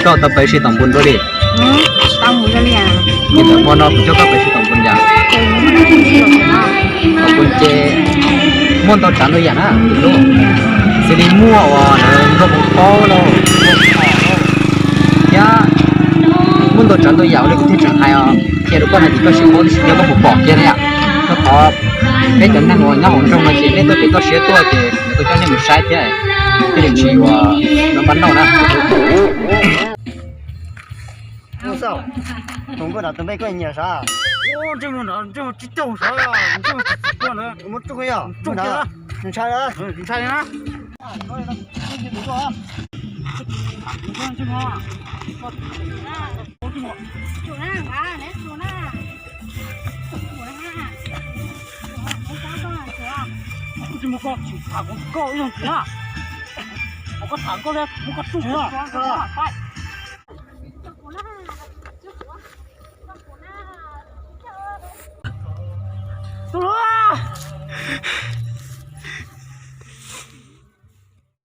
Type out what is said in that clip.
Koj tau pais si tom npun dua li? Ces thaum hmo no kuv coj koj pais si tom npun yom. Tom npun ces muaj ntau tsav ntau yam na, xws li muaj uas nrog hauv paub lauj, thiab muaj ntau tsav ntau yam li kuv thiaj tseem hais os, qhia rau koj no ces koj sim paub tib si thiab koj puas pom kiag na yom. Koj thov peb cov neeg uas nyob hauv nroog no ces nej tuaj pem toj siab tuaj ces nws tuaj coj nej mus saib thiab, thiaj li tsis uas no npaj noj na. Tus npawb nrad tus npe koj nyiam sav? Ntsej muag nrad ntsej muag tsis caug sav, ntsej muag tsis txim koj na. Muab tsuj yog ntshai na. Ntshai na. Koj tsis muab koj tsis tham koj ib leeg na. Koj tham koj li, muab koj tsuj na.